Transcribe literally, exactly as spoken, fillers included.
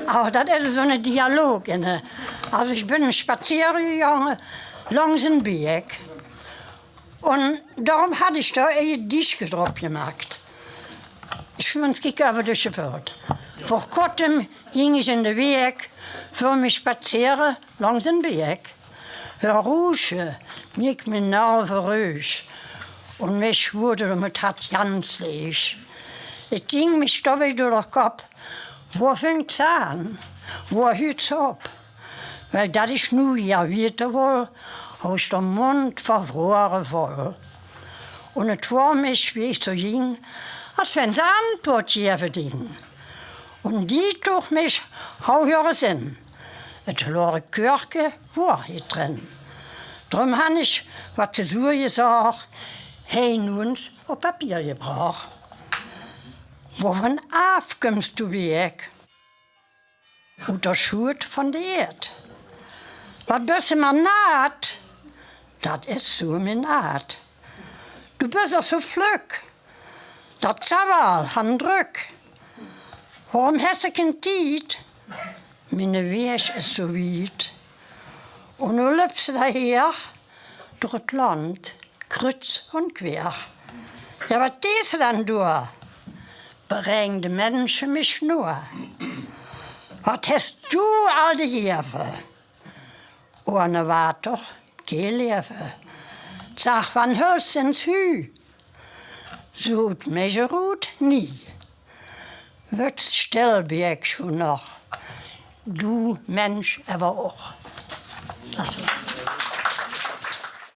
Awwer dat is zo'n dialoog in. Also ich bin spaziere jegange langs en Biek. Un dorum haw ich doa e Gedichke drop jemaakt. Ich wüns, ich höb et jeföhrt. Vör kortem jing ich in de Wiek vör mich spaziere langs en Biek. Hör Ruusche, mik mien Nerve röög, un mich woort et um et Hart jans leeg. Et jing mich doabie doa de Kopp: Woa fängt se aan? Woa hüt se op? Well dat ich nu joa wiete woll, haw ich de Mund verfroare voll. Un et woa mich, wie ich doa jing, as wenn se Antwoort jeve ding. Un die doch mich, haw hör Senn. Et lore Körke woa hie dren. Drum han ich, wat se soa jesaag, hei nu ens op Papier jebraach. Woa von aaf küms du, Biek? Ut de Schuut von de Eerd. Wat büs se mer naat? Dat is soa mien Aat. Du büs och soa flöck. Dat Zawal han dröck. Worum hes se kien Tiet? Miene Wieg is soa wiet. Un nu löps se doaher, durch et Land, krütz un quer. Joa, wat deis se dann doa? Breng de Minsche mich noa. Wat hes du all de Jeve? Ohne Water kee Leve. Sag, wann hölls se ens hü? Soot mich rut nie. Wötst stell, Biekche, noch. Du Minsch ävver och. Also.